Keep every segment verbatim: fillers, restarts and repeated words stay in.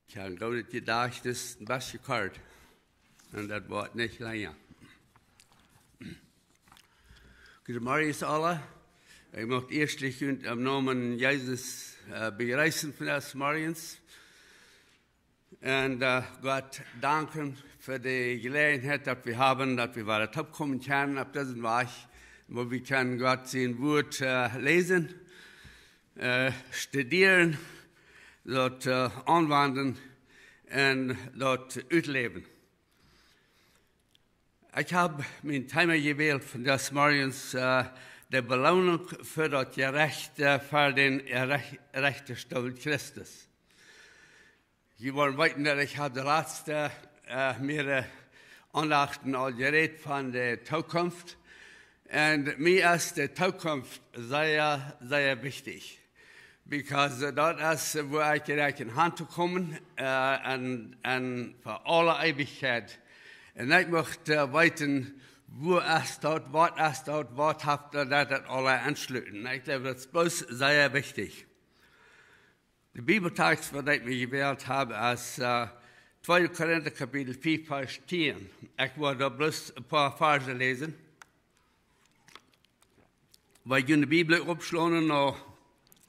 Ekj hab een goodet Jedajchtnis, een bät kort. Un daut woat nich lenja. Goodemorjes aule. Ekj mucht ieescht junt em Nomen Jesus, äh, bejreessen vondoag zemorjes. Un, äh, Gott danken fa de Jeläajenheit, daut wie haben, daut wie wada toopkomen kjennen opp disen Wajch, wua wie kjennen Gott sien Wort, äh, läsen, äh, studieren, daut, äh, aunwenjen un daut utläwen. Ekj hab mien Thema jewält vondoag zemorjes, äh, de Beloonunk fa daut Jerechte, äh, fa dän Rech-, Rechtenstool Christus. Jie woaren weeten, daut ekj hab de latste, äh, mearere Aundachten aul jerät von de Tookunft. Un mie es de Tookunft sea, sea wichtich. Because, äh, daut es, äh, wua ekj jlikj aun to komen, äh, un, un fa aule Eewichkjeit. Un ekj mucht, äh, weeten, wua es daut, waut es daut, waut haft daut, daut aules enschloten. Ekj jleew, daut es bloos sea wichtich. De Bibeltext, waut ekj mie jewält hab, es, äh, tweede Korinta Kapitel fief, Varsch tieen. Ekj woa doa bloos een poa Varsch läsen. Wan jie de Bibel oppschlonen no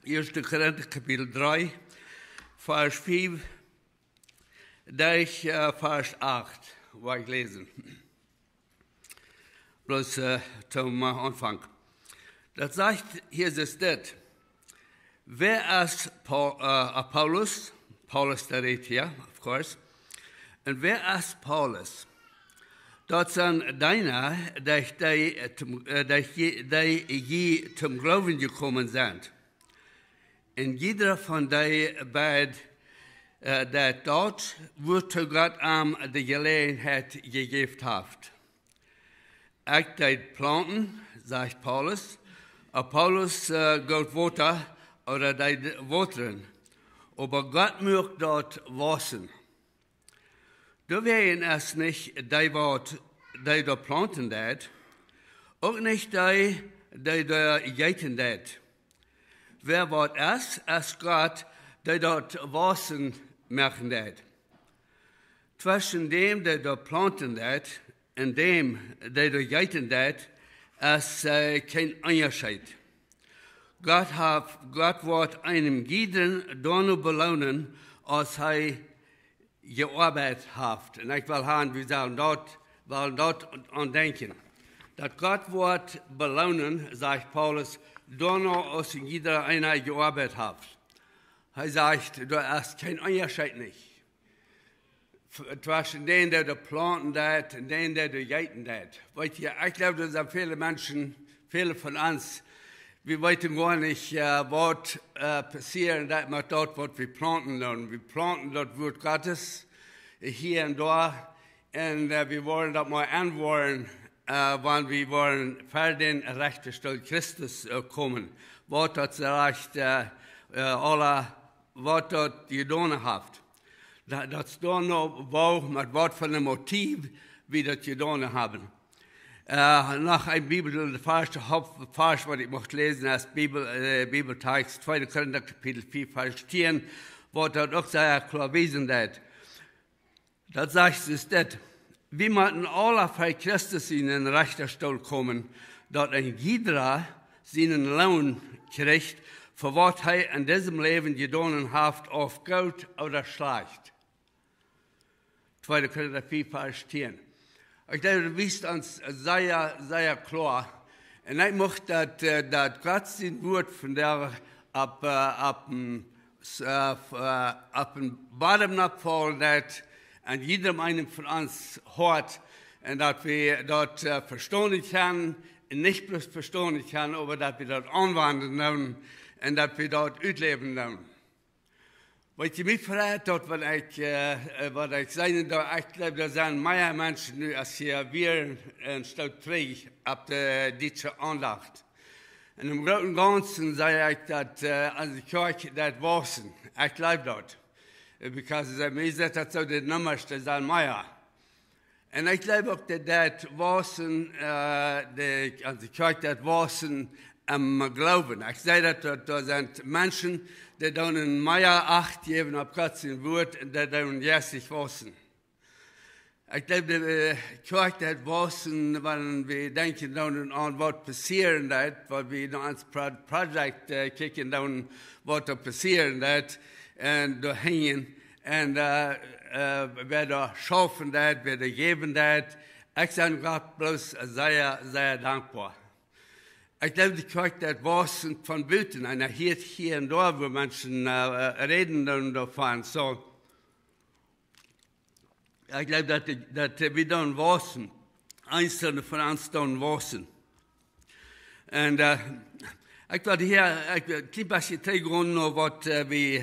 ieeschte Korinta Kapitel dree, Varsch fief, derch, äh, Varsch acht, woa ekj läsen. Bloos, äh, toom, äh, Aunfank. Daut sajcht, hia es dit. Wäa es Pau-, äh, Apollos? Paulus, dee rät hia, of course. Un wäa es Paulus? Daut sent Deena, dee, dee, äh, toom, äh, dee, dee jie toom Gloowen jekomen sent. Un jieda von dee beid, äh, deit daut, wuatoo Gott am de Jeläajenheit jejäft haft. Ekj deed plaunten, sajcht Paulus, Apollos, äh, goot Wota, ooda deed wotren. Oba Gott muak daut wausen. Doawäajen es nich dee, waut dee doa plaunten deit, uk nich dee, dee doa jeeten deit. Wäa waut es, es Gott, dee daut wausen moaken deit. Tweschen däm, dee doa plaunten deit, un däm, dee doa jeeten deit, es, äh, kjeen Unjascheet. Gott haft, Gott woat eenem jiedren doano beloonen, aus hee jeoabeit haft. Un ekj well han, wie sellen daut, well daut aun denkjen. Daut Gott woat beloonen, sajcht Paulus, doano aus een jieda eena jeoabeit haft. Hee sajcht, doa es kjeen Unjascheet nich. F-, tweschen dän, dee doa plaunten deit, un dän, dee doa jeeten deit. Weet jie, ekj jleew, doa sent väle Menschen, väle von ons, wie weeten goanich, äh, waut, äh, passieren deit met daut, waut wie plaunten doonen. Wie plaunten daut Wuat Gottes, äh, hia un doa. Un, äh, wie woaren daut mau enwoaren, äh, wan wie woaren ver dän Rechtenstool Christus, äh, komen. Waut daut rajcht, äh, äh, aula, waut daut jedonen haft. Daut, daut es doano, woo, met waut fa een Motiv wie daut jedonen haben. Äh, noch een Bibel, de ieeschte Hauptvarsch, waut ekj mucht läsen, es Bibel, äh, Bibeltext, tweede Korinta Kapitel fief, Varsch tieen, waut daut uk sea kloa wiesen deit. Daut sajcht es dit: Wie motten aula ver Christus sienen Rechtenstool komen, daut een jieda sienen Loon kjricht, fa waut hee en disem Läwen jedonen haft, auf goot ooda schlajcht. Tweede Korinta fief, Varsch tieen. Ekj jleew, daut wiest ons sea, sea kloa. Un ekj mucht daut, äh, daut Gott sien Wuat vondoag opp, äh, opp een, s-, äh, f-, äh, opp een Bodem nopp faulen deit, aun jiedem eenen von ons Hoat, un daut wie daut, äh, vestonen kjennen, un nich bloos vestonen kjennen, oba daut wie daut aunwenjen doonen, un daut wie daut utläwen doonen. Weet jie, mie freit daut, waut ekj, äh, äh, waut ekj seenen doo, ekj jleew, doa sent mea Menschen nu aus hia wieren een Stoot trigj opp de dietsche Aundacht. Un em grooten Gaunzen saj ekj daut, äh, aun de Kjoakj daut wausen. Ekj jleew daut. Äh, because, äh, mie sajcht daut soo, de Nummasch, dee sent mea. Un ekj jleew uk, daut daut wausen, äh, de, aun de Kjoakj daut wausen, em Gloowen. Ekj säd daut, daut doa sent Menschen, dee doonen mea Acht jäwen opp Gott sien Wuat un dee doonen jeistlich wausen. Ekj jleew, de Kjoakj deit wausen, wan wie denkjen doonen aun waut passieren deit, wan wie no ons Pro-, Project kjikjen doonen, waut doa passieren deit, un doa hinjen, un wäa doa schaufen deit, wäa doa jäwen deit. Ekj sie Gott bloos sea, sea dankboa. Ekj jleew, de Kjoakj deit wausen von buten, un ekj hia, hia un doa, wua Menschen räden doonen doavon. Soo, ekj jleew, daut, daut wie doonen wausen, eenzelne von ons doonen wausen. Un ekj wull hia, ekj wull een kjlien bät trigj gonen no waut wie,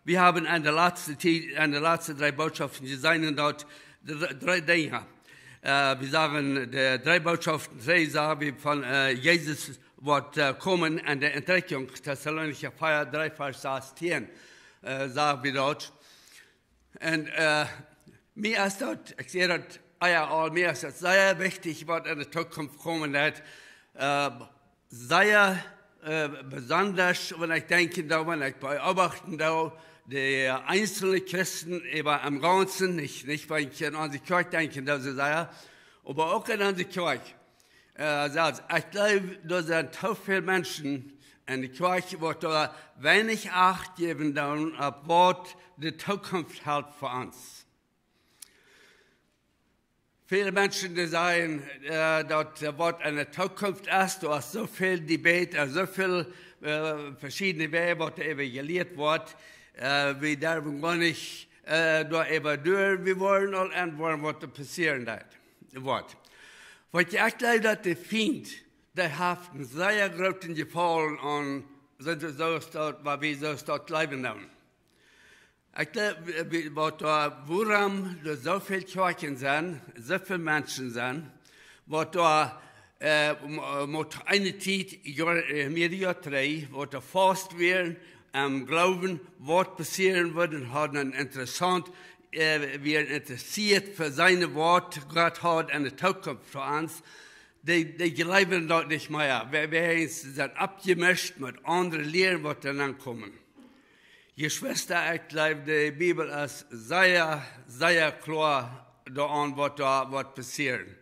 wie haben en de latste Tiet, en de latste dree Bootschoften jeseenen, daut dree, dree Dinja. Wie sagen, de dree Bootschoften, dree sagen wie von Jesus woat komen en de Entrikjunk, Tessalonicha vea, dree Varsch sastieen, sagen wie daut. Un mie es daut, ekj säd daut ea aul, mie es daut sea wichtich, waut en de Tookunft komen deit. Sea besondasch, wan ekj denkjen doo, wan ekj beobachten doo, de eenzelne Christen äwa em Gaunzen, nich, nich wan ekj en onse Kjoakj denkjen doo, soo sea, oba uk en onse Kjoakj selfst. Ekj jleew, doa sent too väl Menschen en de Kjoakj, waut doa weinich Acht jäwen doonen opp waut de Tookunft helt fa ons. Väle Menschen, dee sajen, daut waut en de Tookunft es, doa es soo väl Debate, soo väl veschiedne Wäaj, waut doa äwa jelieet woat, wie derwen goanich doa äwa doa, wie woaren aul enwoaren, waut doa passieren deit, woat. Waut ekj jleew, daut de Fient, dee haft een sea grooten Jefaulen aun, soo, soo es daut, waut wie soo es daut jleewen doonen. Ekj jleew, waut doa, wuarom doa soo väl Kjoakjen sent, soo väl Menschen sent, waut doa mott eene Tiet, mea Joa trigj, waut doa faust wieren, em Gloowen, waut passieren wudd, un hauden een interessaunt, wieren interessieet fa seenen, waut Gott haud en de Tookunft fa ons. Dee, dee jleewen daut nich mea. Wäa, wäa es, sent oppjemischt met aundre Lieren, waut doa aunkomen. Jeschwista, ekj jleew, de Bibel es sea, sea kloa doaraun, waut doa woat passieren.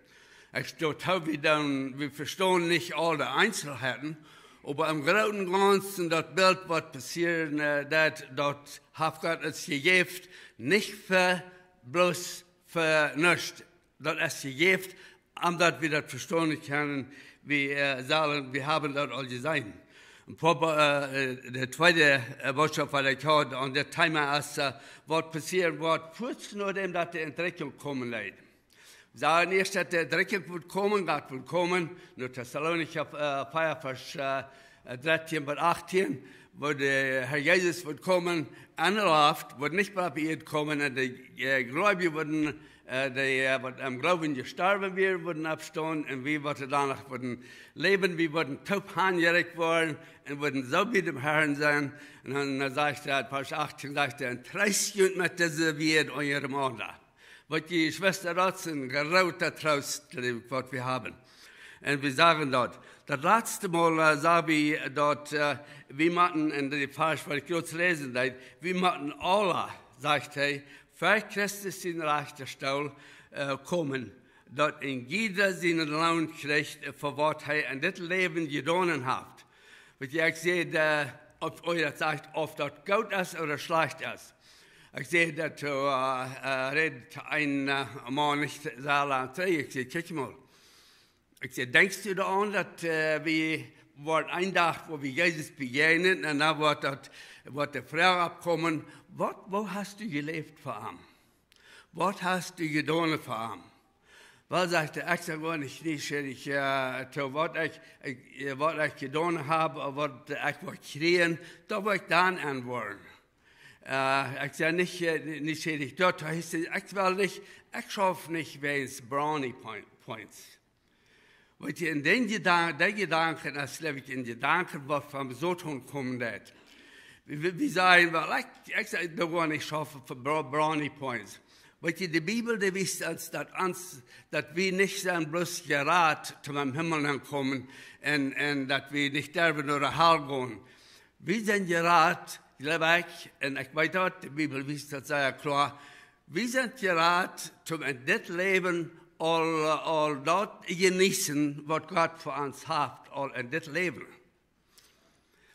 Ekj stoot too, wie dan, wie vestonen nich aul de Eenzelheiten, oba em grooten Gaunzen daut Bilt, waut passieren deit, daut haft Gott ons jejäft, nich fa, bloos fa nuscht. Daut es jejäft, om daut wie daut vestonen kjennen, wie sellen, wie haben daut aul jeseenen. Een poa, de tweede Botschaft, waut ekj haud aun dit Thema es, waut passieren woat, fuaz nodäm daut de Entrikjunk komen deit. Wie sagen ieescht, daut de Entrikjunk woat komen, Gott woat komen, no Tessalonicha vea, Varsch drettieen bat achtieen, wua de Herr Jesus woat komen, en de Loft, woat nich mea opp de Ieed komen, un de Gleubje wudden, dee waut em Gloowen jestorwen wieren, wudden oppstonen, un wie waut doano wudden läwen, wie wudden toop hanjerikjt woaren un wudden soo bie däm Herrn sennen. Un dan sajcht hee, Varsch achtieen sajcht hee: "Un treest junt met dise Wieed unjarenaunda." Waut, Jeschwista, daut es een groota Troost, jleew ekj, waut wie haben. Un wie sagen daut, daut latste Mol sagen wie daut, wie motten, en dee Varsch, waut ekj jrods läsen deed, wie motten aula, sajcht hee, ver Christus sienen Rechtastool komen, daut een jieda sienen Loon kjricht fa waut hee en dit Läwen jedonen haft. Waut ekj säd, auf, auf daut goot es ooda schlajcht es. Ekj säd daut, räd een Maun nich sea lang trigj, ekj säd: "Kjikj mol." Ekj säd: "Denkjst du doaraun, daut wie woaren een Dach, wua wie Jesus bejäajnen, un dan woat daut, woat de Froag oppkomen: Waut, woo hast du jeläft fa am? Waut hast du jedonen fa am?" "Well," sajcht hee, "ekj sie goanich nieschierich, too waut ekj, waut ekj jedonen hab, waut ekj woa kjrieen, daut woa ekj dan enwoaren. Ekj sie nich nieschierich doa." Hee säd: "Ekj well nich, ekj schauf nich wäajens brownie points." Weetst, en dee Jedanken, dee Jedanken, daut es, jleew ekj, een Jedanken, waut vom Soton komen deit. Wie, wie sajen: "Well, ekj, ekj sie doa goanich schaufen fa brownie points." Weet jie, de Bibel, dee wiest ons daut, ons, daut wie nich sent bloos jerat toom em Himmel aunkomen un, un daut wie nich derwen no de Hal gonen. Wie sent jerat, jleew ekj, un ekj weet daut, de Bibel wiest daut sea kloa, wie sent jerat toom en dit Läwen aul, aul daut jeneeten, waut Gott fa ons haft, aul en dit Läwen.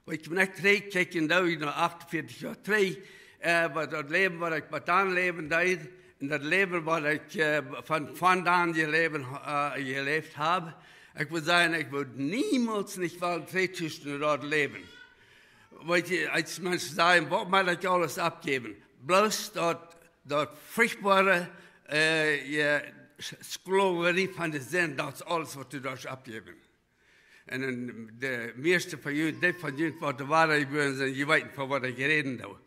Weet jie, wan ekj trigj kjikj, dan doo ekj no achtunvieetich Joa trigj, äh, waut daut Läwen, waut ekj bat dan läwen deed, un daut Läwen, waut ekj, äh, von, von dan jeläft, äh, jeläft hab, ekj wudd sajen, ekj wudd niemols nich wellen trigj tuschen daut Läwen. Weet jie, aus Menschen sajen, waut mott ekj aules oppjäwen? Bloos daut, daut furchtboare, äh, je, Sklaverie von de Sind, daut es aules, waut du doascht oppjäwen. Un dan de mieeschte von junt, dee von junt, waut de Woarheit wellen sent, jie weeten, von waut ekj räden doo.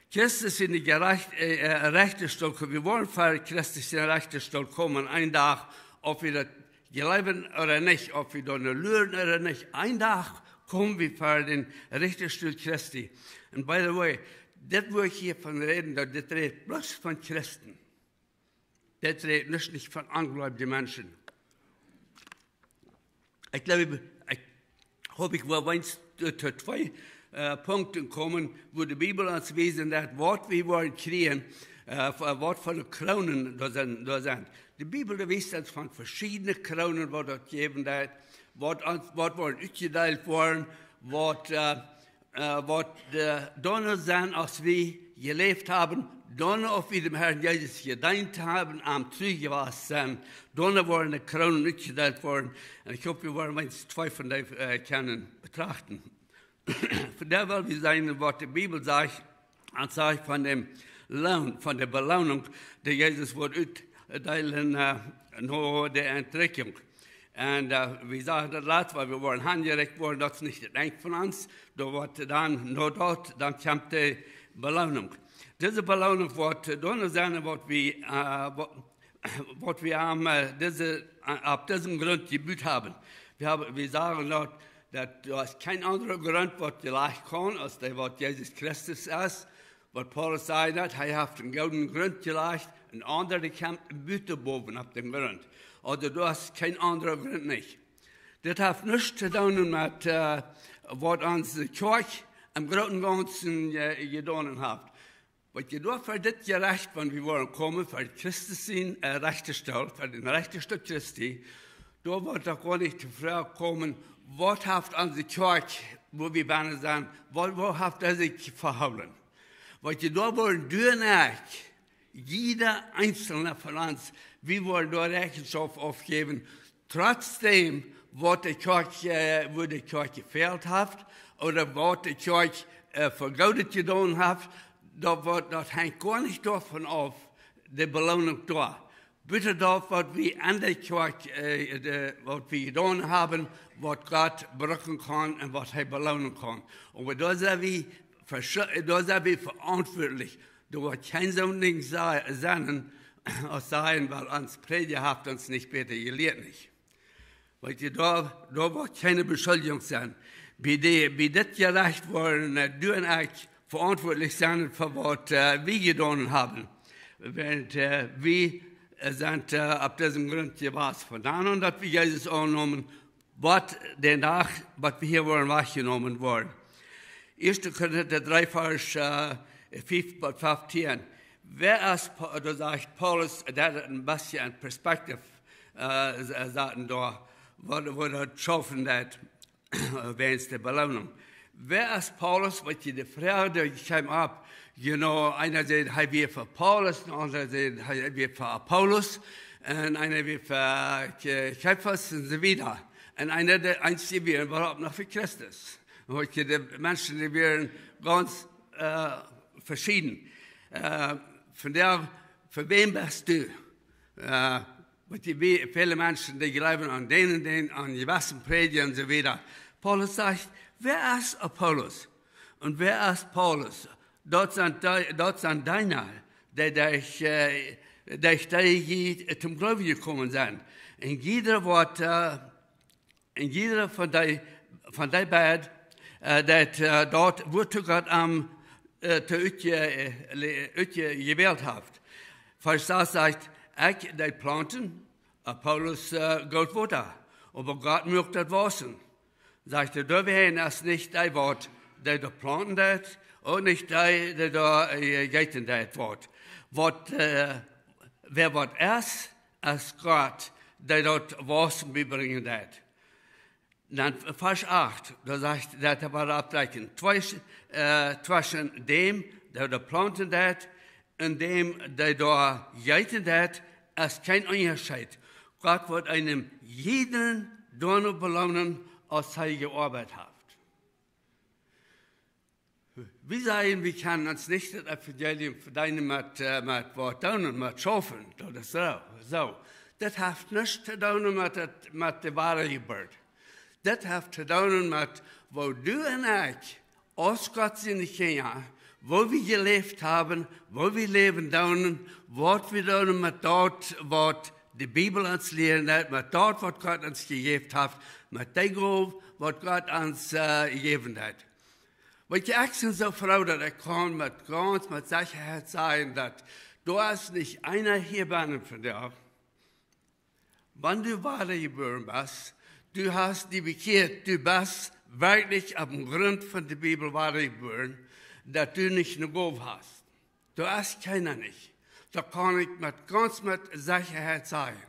Christus siene Jerecht-, äh, äh, Rechtastool, wie woaren ver Christus sienen Rechtastool komen, een Dach, auf wie daut jleewen ooda nich, auf wie doa no luaren ooda nich, een Dach komen wie ver dän Rechtastool Christi. And by the way, dit, wua ekj hia von räden doo, dit rät bloos von Christen. Dit rät nich, nich von onjleewje Menschen. Ekj jleew, ekj hop, ekj well weens to, to twee, äh, Punkten komen, wua de Bibel ons wiest, daut waut wie woaren kjrieen, äh, fa-, waut fa Kroonen doa sent, doa sent. De Bibel, dee wiest ons von veschiedne Kroonen, waut daut jäwen deit, waut ons, waut woaren utjedeelt woaren, waut, äh, äh, waut, äh, doano sent, aus wie jeläft haben, doano, auf wie däm Herrn Jesus jedeent haben, am tru jewast sent, doano woaren de Kroonen utjedeelt woaren. Un ekj hop, wie woaren weens twee von dee, äh, kjennen betrachten. Vondoag well wie seenen, waut de Bibel sajcht, un sajcht von däm Loon, von de Beloonunk, dee Jesus woat utdeelen, äh, no de Entrikjunk. Un, äh, wie sagen daut latst, wiels wie woaren hanjerakjt woaren, daut es nich daut Enj von ons. Doa woat dan, no daut, dan kjemt de Beloonunk. Dise Beloonunk woat, äh, doano sennen, waut wie, äh, wa-, waut wie aun, äh, dise, äh, opp disen Grunt jebut haben. Wie haben, wie sagen daut, daut doa es kjeen aundra Grunt, waut jelajcht kaun, aus dee, waut Jesus Christus es. Waut Paulus säd, daut hee haft eenen gooden Grunt jelajcht, een aundra, dee kjemt buten bowen opp dän Grunt. Ooda doa es kjeen aundra Grunt nich. Dit haft nuscht to doonen met, äh, waut onse Kjoakj em grooten Gaunzen, äh, jedonen haft. Waut jie doa ver dit Jerecht, wan wie woaren komen, ver Christus sien, äh, Rechtastool, ver dän Rechtastool Christi, doa woat doch goanich de Froag komen, waut haft onse Kjoakj, wua wie bennen sent, woo, woo haft dee sikj vehoolen? Waut jie doa woaren doonen, ekj, jieda eensjelna von ons, wie woaren doa Rechenschoft aufjäwen, trotzdäm, waut de Kjoakj, äh, wua de Kjoakj jefält haft, ooda waut de Kjoakj, äh, fa Goodet jedonen haft, daut woat, daut hengt goanich doavon auf, de Beloonunk doa. Buten daut, waut wie aun de Kjoakj, äh, de, waut wie jedonen haben, waut Gott brucken kaun un waut hee beloonen kaun. Oba doa sent wie vesch-, doa sent wie veauntwuatlich. Doa woat kjeen soon Dinkj sa-, sennen, aus sajen, wiels ons Prädja haft ons nich bäta jelieet, nich? Weet jie, doa, doa woat kjeene Beschuldjunk sennen. Bie de, bie dit Jerecht woaren, äh, du un ekj veauntwuatlich sennen fa waut, äh, wie jedonen haben. Wiels, äh, wie, äh, sent, äh, opp disen Grunt jewast. Von doa aun, daut wie Jesus aunneemen, waut dän Dach, waut wie hia woaren wajchjenomen woaren. Ieeschte Korinta dree, Varsch, äh, fief bat fieftieen. Wäa es Pa-, doa sajcht Paulus, daut es een bät een Perspektiv, äh, s-, äh, saten doa, wua, wua daut schaufen deit, wäajens de Beloonunk. Wäa es Paulus, waut jie de Froag, dee kjeem opp, you know, eena säd, hee wia fa Paulus, de aundra säd, hee wia fa Apollos, un eena wia fa, äh, Ke-, Kephas un soo wieda. Un eena, de eensje wia äwahaupt noch fa Christus. Weet jie, de Menschen, dee wieren gaunz, äh, veschieden. Äh, vondoag, fa wäm best du? Äh, weet jie, wie väle Menschen, dee jleewen aun dän un dän, aun jewessen Prädja un soo wieda. Paulus sajcht, wäa es Apollos? Un wäa es Paulus? Daut sent dee, daut sent deene, dee, dee, äh, dee, dee hia toom Gloowen jekomen sent. Un jieda woat, äh, un jieda von dee, von dee beid, äh, daut, äh, daut woat to Gott am, äh, to utje-, äh, le-, utje-, jewält haft. Varsch sas sajcht: "Ekj deed plaunten, Apollos, äh, goot Wota, oba Gott muak daut wausen." Sajcht hee: "Doawäajen es nich dee waut, dee doa plaunten deed, un nich dee, dee doa, äh, jeeten deed, waut. Waut, äh, wäa waut es, es Gott, dee daut Wausen biebrinjen deed." Dan Varsch acht, doa sajcht, daut hee wada oppdrekjen: "Twesch-, äh, tweschen däm, dee doa plaunten deed, un däm, dee doa jeeten deed, es kjeen Unjascheet. Gott woat eenem jieda doano beloonen, aus hee jeoabeit haft." Wie sajen, wie kjennen ons nich daut Evangelium vedeenen met, äh, met waut doonen, met schaufen. Daut es soo, soo. Daut haft nuscht to doonen met daut, met de Wadajeburt. Daut haft to doonen met woo du un ekj, aus Gott siene Kjinja, woo wie jeläft haben, woo wie läwen doonen, waut wie doonen met daut, waut de Bibel ons lieren deit, met daut, waut Gott ons jejäft haft, met dee Gow, waut Gott ons, äh, jejäft haft. Weetst, ekj sie soo froo, daut ekj kaun met gaunz met Sechaheit sajen, daut doa es nich eena hia bennen vondoag, wan du wadajebuaren best, du hast die bekjieet, du best werkjlich opp dän Grunt von de Bibel wadajebuaren, daut du nich ne Gow hast. Doa es kjeena nich. Daut kaun ekj met gaunz met Sechaheit sajen.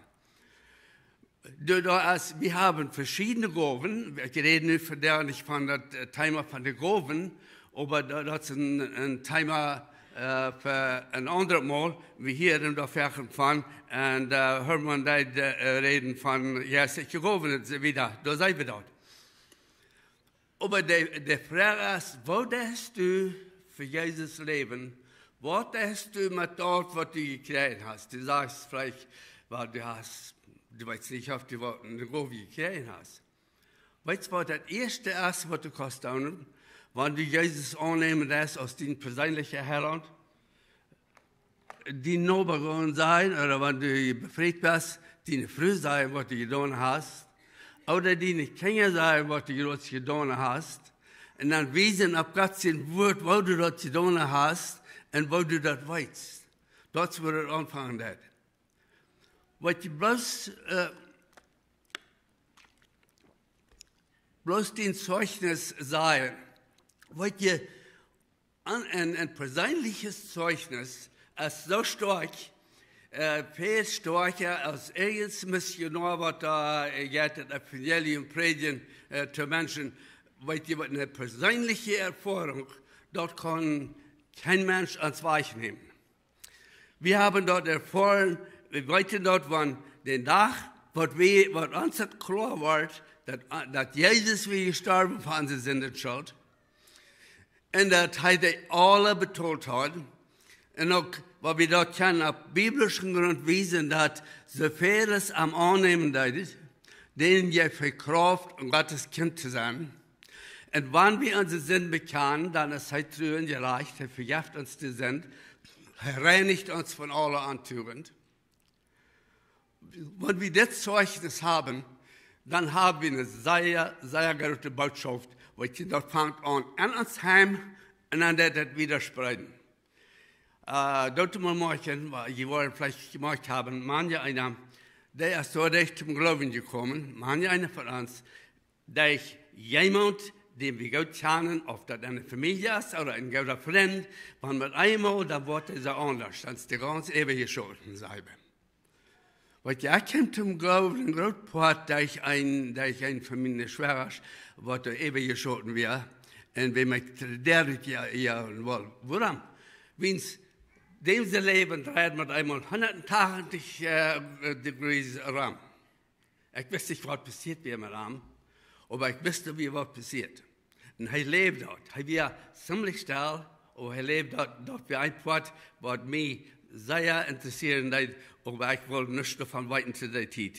Doa, doa es, wie haben veschiedne Gowen. Ekj räd nu vondoag nich von daut, äh, Thema von de Gowen, oba daut, daut es een, een Thema, äh, fa een aundret Mol. Wie hieren doa foaken von, un, äh, Hermann deed, äh, räden von jeistliche Gowen un soo wieda. Doa sent wie doa. Oba de, de Froag es, woo deist du fa Jesus läwen? Waut deist du met daut, waut du jekjräajen hast? Du sajchst veleicht, wiels du hast, du weetst nich, auf du waut ne Gow jekjräajen hast. Weetst, waut daut ieeschte es, waut du kaust doonen, wan du Jesus aunnämen deist aus dien perseenlicha Heilaunt? Dien Noba gonen sajen, ooda wan du befriet best, diene Fru sajen, waut du jedonen hast, ooda diene Kjinja sajen, waut du jrod jedonen hast, un dan wiesen opp Gott sien Wuat, woo du daut jedonen hast un woo du daut weetst. Daut woat aunfangen daut. Waut du bloos, äh, bloos dien Zeichnis sajen. Waut du Een, een, een perseenlichet Zeichnis es soo stoakj, äh, väl stoakja aus irjent een Missionoa, waut doa, äh, jeit daut Evangelium prädjen, äh, to Menschen. Weetst du waut, eene perseenliche Erfoarunk, daut kaun kjeen Mensch ons wajchnämen. Wie haben daut erfoaren, wie weeten daut von dän Dach, waut wie, waut ons daut kloa wort, daut, daut Jesus wia jestorwen fa onse Sindenschult. Un daut hee dee aula betolt haud. Un uk, waut wie daut kjennen opp biblischen Grunt wiesen, daut sooväl aus am aunnämen deeden, dän jeef hee Krauft, om Gottes Kjint to sennen. Un wan wie onse Sind bekjanen, dan es hee tru un jerajcht, hee vejeft ons de Sind, hee reinicht ons von aule Ontugend. Wan wie dit Zeichnis haben, dan haben wie eene sea, sea groote Bootschoft, waut je daut fangt aun en ons Heim un dan daut et wieda spreeden. Äh, daut mol moakjen, waut jie woaren veleicht jemoakjt haben, manje eena, dee es doaderch toom Gloowen jekomen, manje eena von ons, daut jemaunt, dän wie goot kjanen, auf daut eene Famielje es ooda een gooda Frint, wan met eemol, dan woat dee aundasch, dan es dee gaunz äwajeschoten, saj wie. Waut, jo, ekj kjeem toom Gloowen, een groot Poat, daut ekj een, daut ekj een von miene Schwoagasch, waut doa äwajeschoten wia, un wie mie triggered, jo, jo, un woll, wuarom? Wiels däm sien Läwen dreid met eemol hundatachentich, äh, degrees rom. Ekj wist nich, waut passieet wia met am, oba ekj wist, wia waut passieet. Un hee läwd daut. Hee wia ziemlich stell, oba hee läwd daut, daut wia een Poat, waut mie sea interessieren deed, oba ekj wull nuscht doavon weeten to dee Tiet.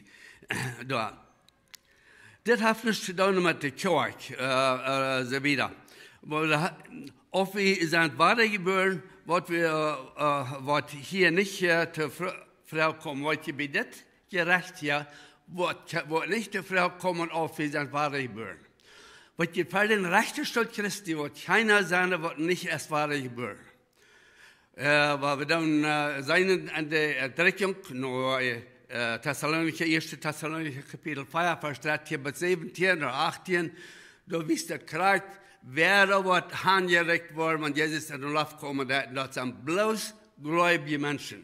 Doa. Dit haft nuscht to doonen met de Kjoakj, äh, äh, soo wieda. Oba doa ha-, auf wie sent wadajebuaren, waut wie, äh, äh, waut hia nich, äh, to Fro-, Froag kjemt, waut je bie dit Jerecht hia, woat, woat nich de Froag komen, auf wie sent wadajebuaren. Waut je fa dän Rechtastoot Christi, woat kjeena sennen, waut nich es wadajebuaren. Äh, wua wie dan, äh, seenen en de Entrikjunk, no, äh, Thessalonicha, ieeschte Thessalonicha Kapitel vea, Varsch dartieen bat säwentieen ooda achtieen, doa wiest daut krakjt, wäa doa woat aunjerakjt woaren, wan Jesus en de Loft komen deit, un daut sent bloos gleubje Menschen.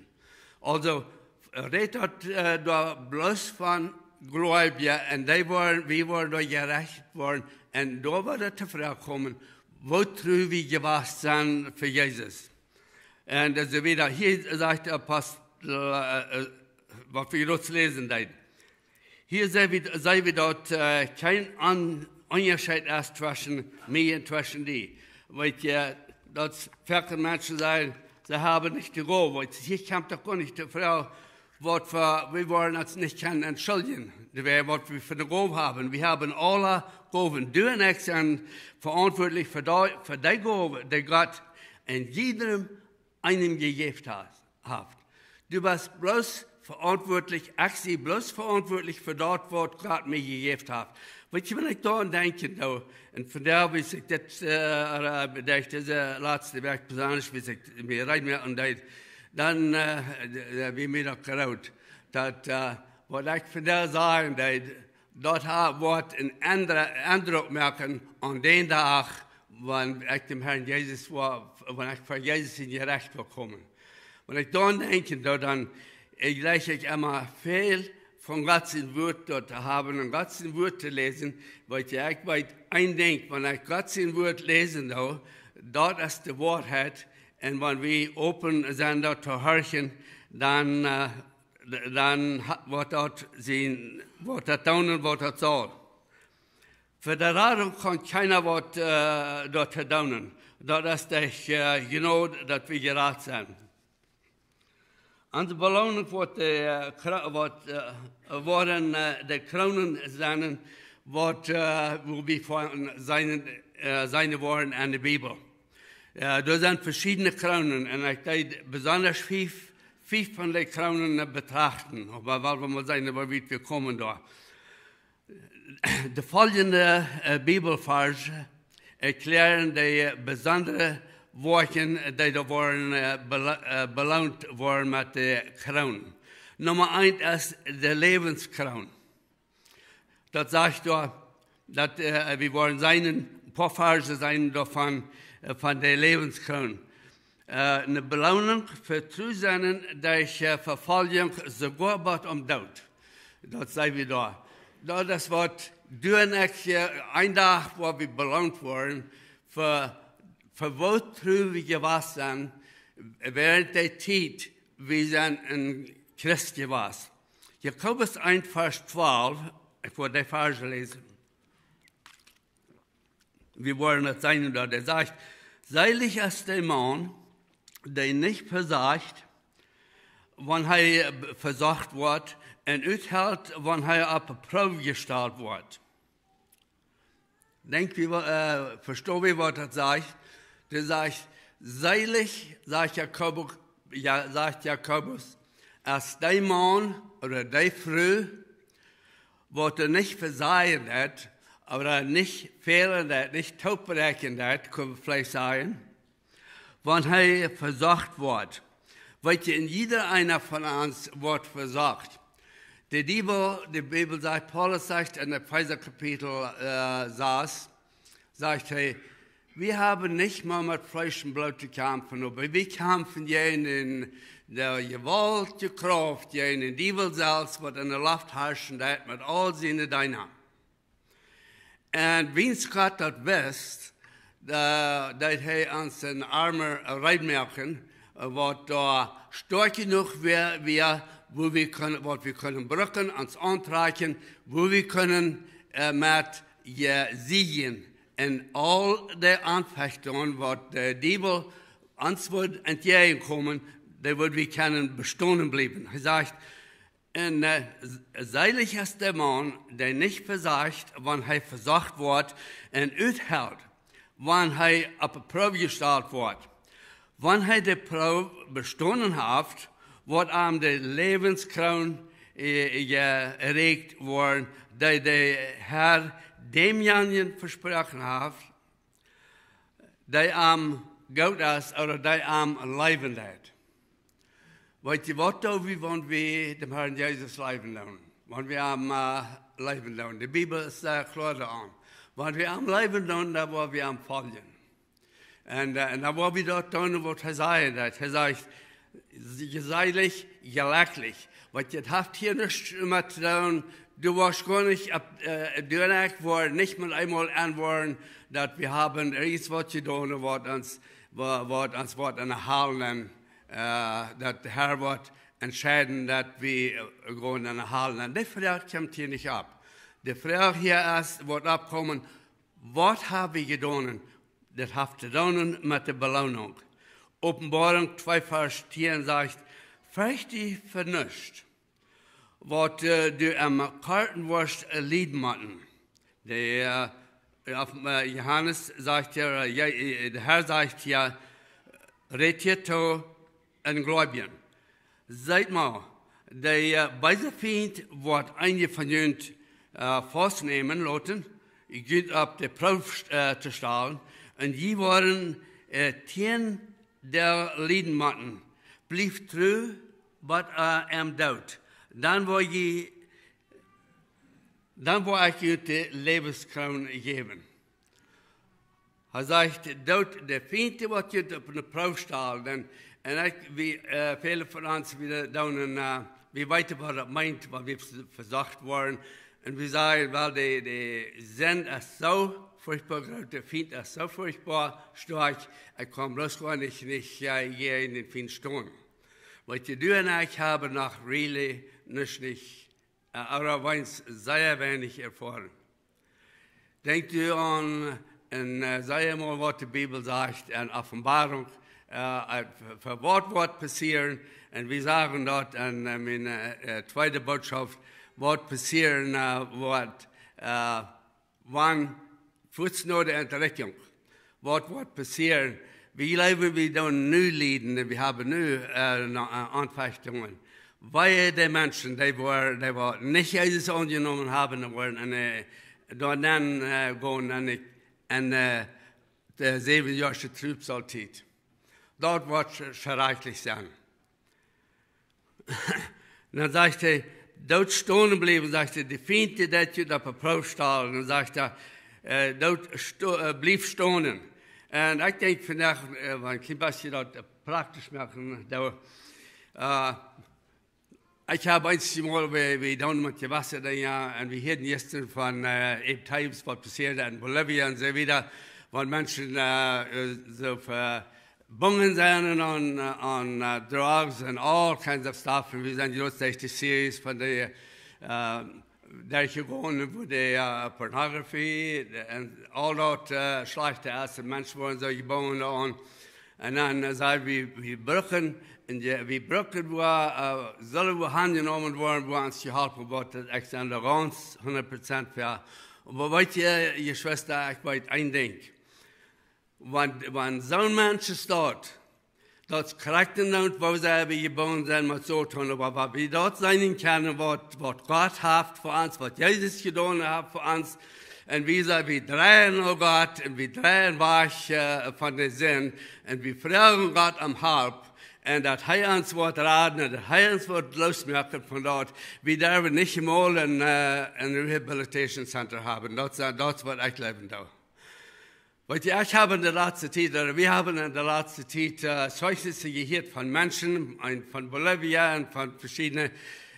Aulsoo, rät daut, äh, doa bloos von Gleubje, un dee woaren, wie woaren doa jerecht woaren, un doa woat et to Froag komen, woo tru wie jewast sent fa Jesus. Un soo wieda. Hia sajcht de Apostel, äh, äh, waut wie jrod läsen deeden. Hia seenen wie, seenen wie daut, äh, kjeen Aun-, Unjascheet es tweschen mie un tweschen die. Weet jie, daut väle Menschen sajen, see haben nich de Gow. Weet jie, hia kjemt doch goanich de Froag, waut fa, wie woaren ons nich kjennen entschuldjen, dee, waut wie fa eene Gow haben. Wie haben aule Gowen. Du un ekj sent veauntwuatlich fa dee, fa dee Gow, dee Gott en jiedrem eenem jejäft ha-, haft. Du best bloos veauntwuatlich, ekj sie bloos veauntwuatlich fa daut, waut Gott mie jejäft haft. Weet jie, wan ekj doaraun denkjen doo, un vondoag, aus ekj dit, äh, äh, bedenkj, dise latste Wäakj besonda, aus ekj mie reed moaken deed, dan, äh, d-, d-, wia mie daut groot, daut, äh, waut ekj vondoag sajen deed, daut ha-, woat eenen Endru-, Endruck moaken aun dän Dach, wan ekj däm Herrn Jesus woa, wan ekj ver Jesus en Jerecht woa komen. Wan ekj doaraun denkjen doo, dan, äh, jleich ekj emma väl von Gott sien Wort doa to haben un Gott sien Wort to läsen, weet jie, ekj weet een Dinkj, wan ekj Gott sien Wort läsen doo, daut es de Woarheit, un wan wie open sent doa to horchen, dan, äh, d-, dan ha-, woat daut sien, woat daut doonen, waut daut saul. Fa de Radunk kaun kjeena waut, äh, doa to doonen. Daut es de, äh, Jnod, daut wie jerat sent. Aun de Beloonunk woat de, äh, Kro-, woat, äh, woaren, äh, de Kroonen sennen, waut, äh, wua wie von seenen, äh, seenen woaren en de Bibel. Jo, doa sent veschiedne Kroonen un ekj deed besonda fief, fief von de Kroonen, äh, betrachten. Oba well wie mol seenen, woo wiet wie komen doa. De foljende, äh, Bibelvarsch erkjläaren de besondre Woakjen, dee doa woaren, äh, belo-, äh, beloont woaren met de Kroon. Numma eent es de Läwenskroon. Daut sajcht doa, daut, äh, wie woaren seenen, een poa Varsch seenen doavon, äh, von de Läwenskroon. Äh, eene Beloonunk fa tru sennen derch, äh, Vefoljunk, soogoa bat aum Doot. Daut seenen wie doa. Daut es waut du un ekj, äh, een Dach, wua wie beloont woaren, fa, fa woo tru wie jewast sent, wäarent de Tiet, wie sent een Christ jewast. Jakobus eent, Varsch twalf, ekj well dee Varsch läsen. Wie woaren daut seenen, daut hee sajcht: Seelich es de Maun, dee nich vesajcht, wan hee vesocht woat, un uthelt, wan hee opp de Proow jestalt woat. Denkj wie, äh, vesto wie, waut daut sajcht? Dee sajcht, seelich, sajcht Jakobus, jo, sajcht Jakobus, es de Maun ooda de Fru, waut doa nich vesajen deit, ooda nich fälen deit, nich toopbräakjen deit, kjenn wie veleicht sajen, wan hee vesocht woat. Weet jie, un jieda eena von ons woat vesocht. De Diewel, de Bibel sajcht, Paulus sajcht en Efeesa Kapitel, äh, sas, sajcht hee, wie haben nich mea met Fleesch un Bloot to kjamfen, oba wie kjamfen jäajen de Jewault, de Krauft, jäajen dän Diewel selfst, waut en de Loft harschen deit met aul siene Deena. Un wiels Gott daut wist, da, daut hee ons een Armor reed moaken, äh, waut doa stoakj jenuach wia, wia, wua wie kjennen, waut wie kjennen brucken, ons auntrakjen, wua wie kjennen, äh, met je sieejen en aul de Aunfechtungen, waut de Diewel ons woat entjäajenkomen, dee woat wie kjennen bestonen bliewen. Hee sajcht, un, äh, s-, seelich es de Maun, dee nich vesajcht, wan hee vesocht woat, un uthelt, wan hee opp de Proow jestalt woat. Wan hee de Proow bestonen haft, woat am de Läwenskroon, äh, jeräakjt woaren, dee de Herr dämjenijen vesproaken haft, dee am goot es, ooda dee am leewen deit. Weet jie waut, doo wie, wan wie dän Harn Jesus leewen doonen? Wan wie am, äh, leewen doonen. De Bibel es, äh, kloa doaraun. Wan wie am leewen doonen, dan woa wie am foljen. Un, äh, un dan woa wie daut doonen, waut hee sajen deit. Hee sajcht, "Jie sent seelich, jlekjlich." Waut daut haft hia nuscht met to doonen, du woascht goanich, äh, du un ekj woaren nich met eemol enwoaren, daut wie haben irjent waut jedonen, waut ons, wa-, waut ons woat enn de Hal, äh, daut de Har woat entscheiden, daut wie, äh, gonen enn de Hal. Un dee Froag kjemt hia nich opp. De Froag hia es, woat oppkomen, waut hab wie jedonen? Daut haft to doonen met de Beloonunk. Openboarunk twee Varsch tieen sajcht, "Fercht die fa nuscht, waut, äh, du aum Kjarwen woascht, äh, lieden motten." De, äh, opp, äh, Johanes sajcht hia, äh, Je-, äh, de Har sajcht hia, rät hia to een Gleubjen. Seet mau, de, äh, beese Fient woat eenje von junt, äh, faustnämen loten, junt opp de Proow, äh, to stalen, un jie woaren, äh, tieen Doag lieden motten. Blieft tru bat, äh, aum Doot. Dan woa jie, dan woa ekj junt de Läwenskroon jäwen. Hee sajcht, doot de Fient, waut junt opp de Proow stalen. Un, un ekj, wie, äh, väle von ons, wie doonen, äh, wie weeten, waut daut meent, wan wie vers-, vesocht woaren. Un wie sajen, well, de, de Sind es soo furchtboa groot, de Fient es soo furchtboa stoakj, ekj kaun bloos goanich, nich, äh, jäajen dän Fient stonen. Waut jie doonen, ekj hab noch really nich, nich, äh, ooda weens sea weinich erfoaren. Denkjt jie aun, un, äh, saj mol, waut de Bibel sajcht enn Openboarunk, äh, äh, fa, fa waut woat passieren, un wie sagen daut enn, äh, miene, äh, tweede Botschaft, waut passieren, äh, woat, äh, wan, fuaz no de Entrikjunk, waut woat passieren? Wie läwen, wie doonen nu lieden, un wie haben nu, äh, no, äh, Aunfechtungen. Wee de Menschen, dee woaren, dee woaren nich Jesus aunjenomen haben, dee woaren enn, äh, doa nenn, äh, gonen enn, enn, äh, de säwenjoasche Trübsaltiet. Daut woat sch-, schrakjlich sennen. Dan sajcht hee, doot stonen bliewen, sajcht hee, de Fient, dee deit junt opp de Proow stalen. Dan sajcht hee, äh, doot sto-, äh, blieft stonen. Un ekj denkj vondoag, äh, wan ekj een bät daut, äh, praktisch moaken, doa, äh, ekj hab eenjemol, wie, wie doonen met jewesse Dinja, un wie hieeden jistren von, äh, Abe Thames, waut passieed enn Bolivien un soo wieda, wua Menschen, äh, äh, soo ver-, bungen sent aun, aun, äh, drugs and all kinds of stuff. Un wie sent jrod derch de Series von de, äh, derchjegonen, wua de, äh, Pornografie, de, un aul daut, äh, Schlajchte es, de Menschen woaren soo jebungen aun. Un dan, äh, säd wie, wie brucken, un je, wie brucken, wua, äh, sellen wie aunjenomen woaren, wua ons jeholpen woat, daut ekj sie doa gaunz hundat Prozent fa. Oba weet jie, Jeschwista, ekj weet een Dinkj. Wan, wan soon Mensch es daut, daut es krakjt endoont, woo see wie jebungen sent met Soton, oba wan wie daut seenen kjennen, waut, waut Gott haft fa ons, waut Jesus jedonen haft fa ons, un wie sent, wie dreien no Gott, un wie dreien wajch, äh, von de Sind, un wie froagen Gott om Help, un daut hee ons woat raden, un daut hee ons woat loosmoaken von daut, wie derwen nich mol een, äh, een Rehabilitation Center haben. Daut es, daut es waut ekj jleewen doo. Weet jie, ekj hab enn de latste Tiet, ooda wie haben enn de latste Tiet, äh, Zeichnisse jehieet von Menschen, enn von Bolivien un von veschiedne,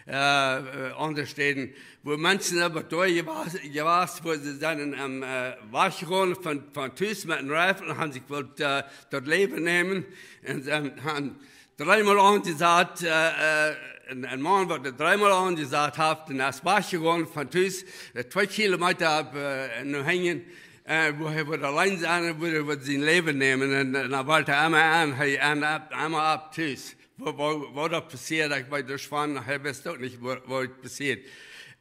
äh, äh, aundre Städen, wua Menschen äwa doa jewast, jewast, wua see sent, ähm, äh, wajchjegonen von, von Tus met een Rifle un haben sikj wullt, äh, daut Läwen nämen. Un, ähm, haben dreemol aunjesat, äh, äh, een, een Maun, waut dreemol aunjesat haft, un es wajchjegonen von Tus, äh, twee Kilometa opp, äh, no hinjen, äh, wua hee wudd auleen sennen, wua hee wudd sien Läwen nämen, un, un dan woat hee emma aun, hee aun, opp, emma opp Tus. Woo, woo, woo daut passieed, ekj weet nuscht von, hee wist uk nich, woo, woo daut passieed.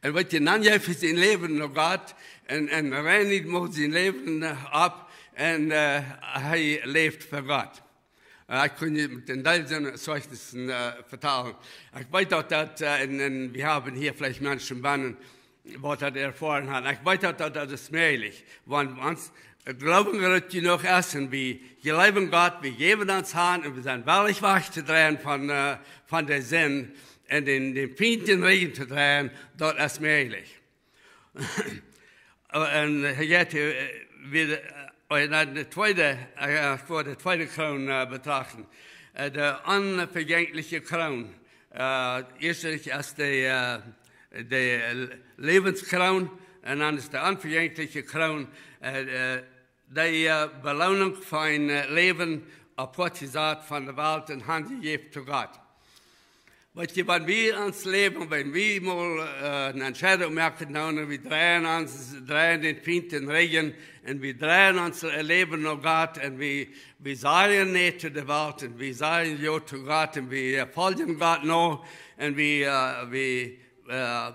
Un weet jie, dan jeef hee sien Läwen no Gott, un, un reinigt mol sien Läwen, äh, opp, un, äh, hee läft fa Gott. Äh, ekj kunn junt een Deel siene Zeichnissen, äh, vetalen. Ekj weet daut, daut, äh, un, un wie haben hia veleicht Menschen bennen, waut daut erfoaren haben. Ekj weet daut, daut, daut es mäajlich. Wan ons Gloowen groot jenuach es un wie jleewen Gott, wie jäwen ons han un wie sent wellich wajch to dreien von, äh, von de Sind un dän, dän Fient dän Rigjen to dreien, daut es mäajlich. Un hia jeit, äh, wie, äh, no de tweede, äh, ekj well de tweede Kroon, äh, betrachten. Äh, de onvejängliche Kroon. Äh, ieeschtlich es de, äh, de Läwenskroon un dan es de onvejängliche Kroon, äh, äh, de, äh, Beloonunk von, äh, Läwen oppjesat von de Welt un hanjejäft to Gott. Weet jie, wan wie ons Läwen, wan wie mol, äh, eene Entscheidunk moaken, dan wie dreien ons, dreien dän Fient dän Rigjen un wie dreien ons Läwen no Gott un wie, wie sajen nä to de Welt un wie sajen jo to Gott un wie, äh, foljen Gott no un wie, äh, wie, äh,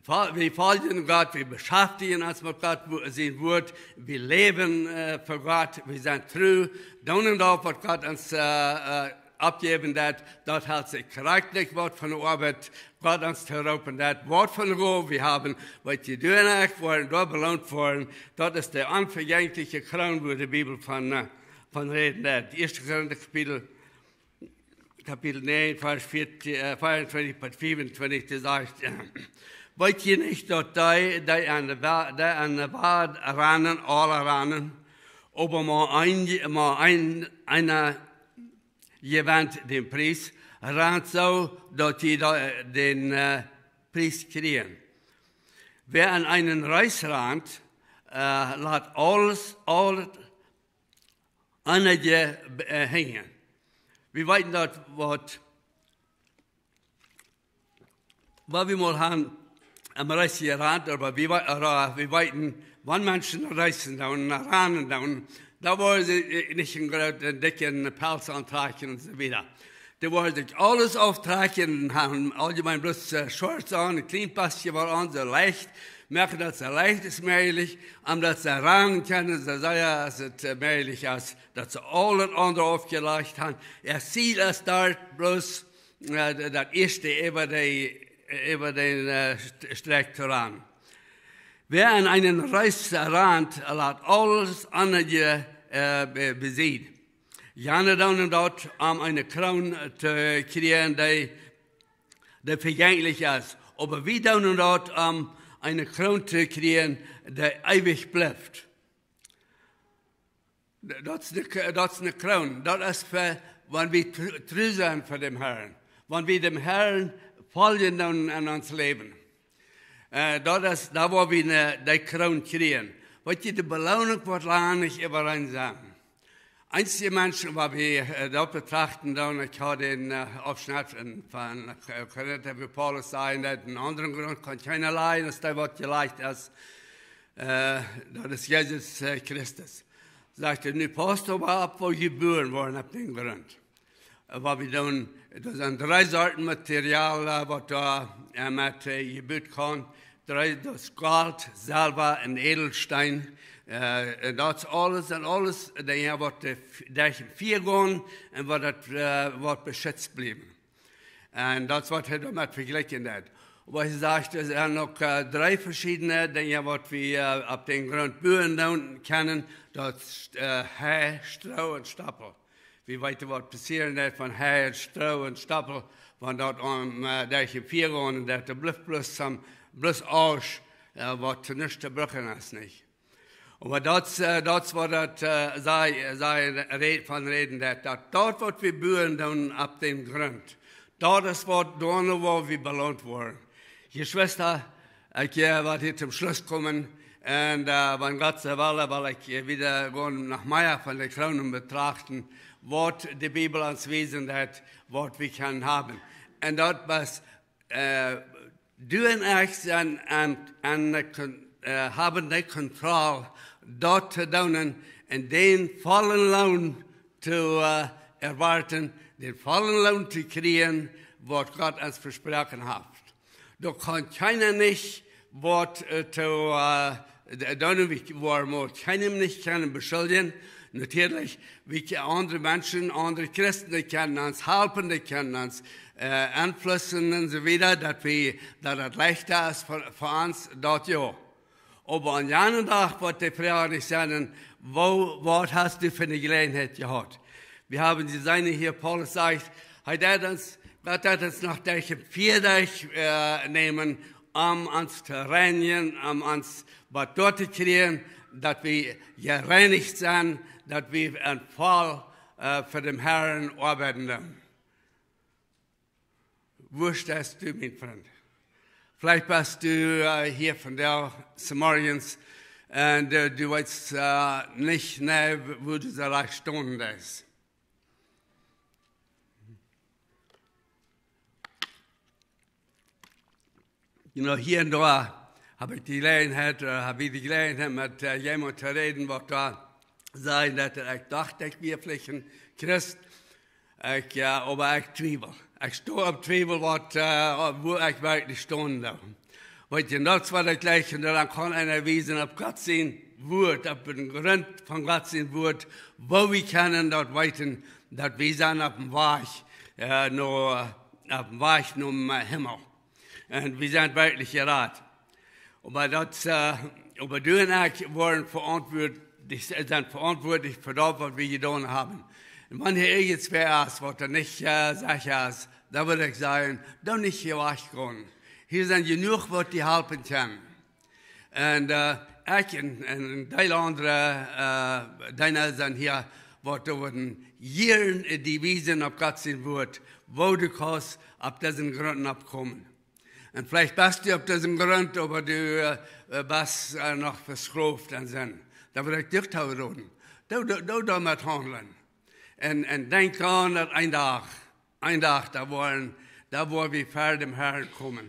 fol-, wie foljen Gott, wie beschaftjen ons met Gott, wo-, sien Wort, wie läwen, äh, fa Gott, wie sent tru, doonen daut, waut Gott ons, äh, äh, oppjäwen deit, daut helt sikj krakjt waut von de Oabeit, Gott ons to roopen deit, waut von de Gow wie haben, waut wie doonen, woaren doa beloont woaren, daut es de onvejängliche Kroon, wua de Bibel von, äh, von räden deit. Ieeschte Korinta Kapitel, Kapitel näajen, Varsch vea-, äh, veeauntwintich bat fiefuntwintich, dee sajcht, weet jie nich, daut dee, dee aun de Wa-, dee aun de Wad ranen, aule ranen, oba mau een, mau een, eena jewennt dän Pries, rant soo, daut jie da-, dän, äh, Pries kjrieen. Wäa aun eenen Reis rant, äh, lat aules, aules aundre, äh, henjen. Wie weeten daut, waut, waut wie mol haben aum Reis jerant, oba wie wei-, oda wie weeten, wan Menschen reisen doonen, ranen doonen, dan woaren see, äh, nich eenen grooten, dikjen Pels auntrakjen un soo wieda. Dee woaren sikj aules auftrakjen un haben auljemeen bloos, äh, Shorts aun, een kjlien Pass woat aun, soo leicht, moaken daut soo leicht aus mäajlich, om daut see ranen kjennen, soo sea aus et, äh, mäajlich es, daut see aul daut aundre aufjelajcht haben. Äa Ziel es doa bloos, äh, d-, daut ieeschte äwa de, äwa dän, äh, St-, Strakj to ranen. Wäa aun eenen Reis rant, lat aules aundre, äh, be-, besied. Jane doonen daut, om eene Kroon to kjrieen, dee, dee vejänglich es. Oba wie doonen daut, om eene Kroon to kjrieen, dee eewich blift. Daut es de K-, daut es eene Kroon. Daut es fa, wan wie tru-, tru sent fa dän Herrn. Wan wie däm Herrn foljen dan en ons Läwen. Äh, daut es, doa woa wie eene, dee Kroon kjrieen. Weet jie, de Beloonunk woat lang nich äwareen sennen. Eenje Menschen, waut wie, äh, doa betrachten dan, ekj haud een, äh, Aufschnett von, von, äh, Korinta, wua Paulus säd, daut een aundren Grunt kaun kjeena lajen, aus dee waut jelajcht es, äh, daut es Jesus, äh, Christus. Sajcht hee, nu pausst oba opp, wua jie jebuaren woaren opp dän Grunt. Äh, waut wie doonen, doa sent dree Sorten Material, äh, waut doa, äh, met, äh, jebut kaun. Dree, daut es Golt, Selwa un Ädelstein. Äh, un daut es aules, un aules, dee, jo, waut de F-, derch daut Fia gonen un waut daut, äh, waut beschitzt bliewen. Un daut es waut hee doamet vejlikjen deed. Oba hee sajcht, doa sent uk, äh, dree veschiedne Dinja, waut wie, äh, opp dän Grunt buen doonen kjennen. Daut es, äh, Hei, Stroo un Stoppel. Wie weeten, waut passieren deit von Hei un Stroo un Stoppel, wan daut aum, äh, derch daut Fia gonen, daut doa blift bloos sam-, bloos Asch, äh, waut to nuscht to brucken es, nich? Oba daut, äh, daut es waut daut, äh, säd, säd, räd-, von räden deit, daut, daut waut wie buen doonen opp dän Grunt, daut es waut doano woa wie beloont woaren. Jeschwista, ekj, äh, well hia toom Schluss komen. Un, äh, wan Gott sien Wellen, well ekj, äh, wieda gonen noch mea von de Kroonen betrachten, waut de Bibel ons wiesen deit, waut wie kjennen haben. Un daut wia, äh, du un ekj sent aun, aun de Kon-, äh, haben de Kontroll, daut to doonen un dän vollen Loon to, äh, erwoaten, dän vollen Loon to kjrieen, waut Gott ons vesproaken haft. Doa kaun kjeena nich waut, äh, to, äh, d-, doonen, wie woaren mol kjeenem nich kjennen beschuljen, Natürlich, wie aundre Menschen, aundre Christen, dee kjennen ons halpen, dee kjennen ons, äh, aunflussen un soo wieda, daut wie, daut daut leichta es fa, fa ons, daut jo. Oba aun jenen Dach woat de Froag nich sennen: Woo, waut hast du fa eene Jeläajenheit jehaut? Wie haben jeseenen hia, Paulus sajcht, hee deed ons, Gott deed ons noch derch een Fia, äh, nämen, om ons to reinijen, om ons waut doa to kjrieen, daut wie jereinicht sent, daut wie een voll, äh, fa däm Herrn oabeiden doonen. Woo steist du, mien Frint? Veleicht best du, äh, hia vondoag zemorjes un, äh, du weetst, äh, nich, nä, woo du soo rajcht stonen deist. You know, hia un doa hab ekj de Jeläajenheit, äh, hab ekj de Jeläajenheit met, äh, jemaunt to räden, waut doa säd, daut hee, ekj docht, ekj wia veleicht een Christ. Ekj, äh, oba ekj twiewel. Ekj sto opp Twiewel, waut, äh, woo ekj werkjlich stonen doo. Weetst, un daut es waut ekj jlikj, un dan kaun eena wiesen opp Gott sien Wuat, opp dän Grunt von Gott sien Wuat, woo wie kjennen daut weeten, daut wie sent oppem Wajch, äh, no, oppem Wajch nom, äh, Himmel. Un wie sent werkjlich jerat. Oba daut, äh, oba du un ekj woaren veauntwuatlich, sent veauntwuatlich fa daut, waut wie jedonen haben. Un wan hia irjentwäa es, waut doa nich, äh, secha es, dan wudd ekj sajen, doo nich hia wajchgonen. Hia sent jenuach, waut die halpen kjennen. Un, äh, ekj un, un een Deel aundre, äh, Deena sent hia, waut doa wudden jieren, äh, die wiesen opp Gott sien Wuat, woo du kaust opp disen Grunt oppkomen. Un veleicht best du opp disen Grunt, oba du, äh, äh, best, äh, noch vesklooft aun Sind. Dan wudd ekj die toroden. Doo, doo, doo doamet haundlen. Un, un denkj aun daut een Dach, een Dach, doa woaren, doa woa wie ver däm Herrn komen.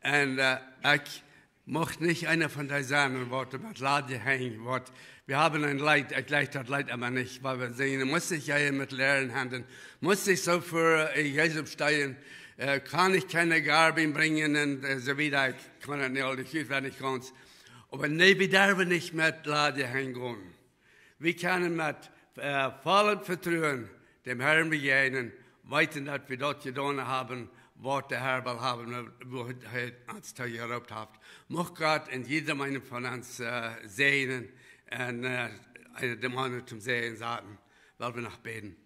Un, äh, ekj mucht nich eena von dee sennen, waut met ladje Henj, waut, wie haben een Leet, ekj jlikj daut Leet emma nich, wiels wie sinjen, du motst nich hia met ladje Henj, motst nich soo ver, äh, Jesus oppsteien, äh, kaun ekj kjeene Gow brinjen un, äh, soo wieda, ekj kaun et nich aul nich utwendich gaunz. Oba nä, wie derwen nich met ladje Henj gonen. Wie kjennen met, äh, vollem Vetruen däm Herrn bejäajnen, weeten, daut wie daut jedonen haben, waut de Herr well haben, woo hee ons too jeroopt haft. Mucht Gott en jiedem eenen von ons, äh, säajnen un, äh, eena däm aundren toom Säajen sennen, wiels wie noch bäden.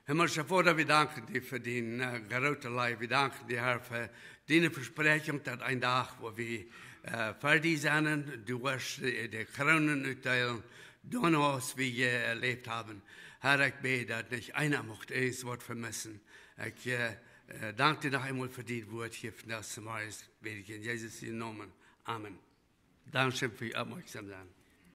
Himmlischa Voda, wie danken die fa dien, äh, groote Leew. Wie danken die, Herr, fa diene Vespräakjunk, daut een Dach, wua wie, äh, ver die sent, du woascht, äh, de Kroonen utdeelen, doano aus wie jeläft haben. Herr, ekj bäd, daut nich eena mucht irjent waut vemissen. Ekj, äh, äh, dank die noch eemol fa dien Wuat hia vondoag zemorjes, bäd ekj en Jesus sienen Nomen. Amen. Dankscheen fa june Oppmoakjsomkjeit.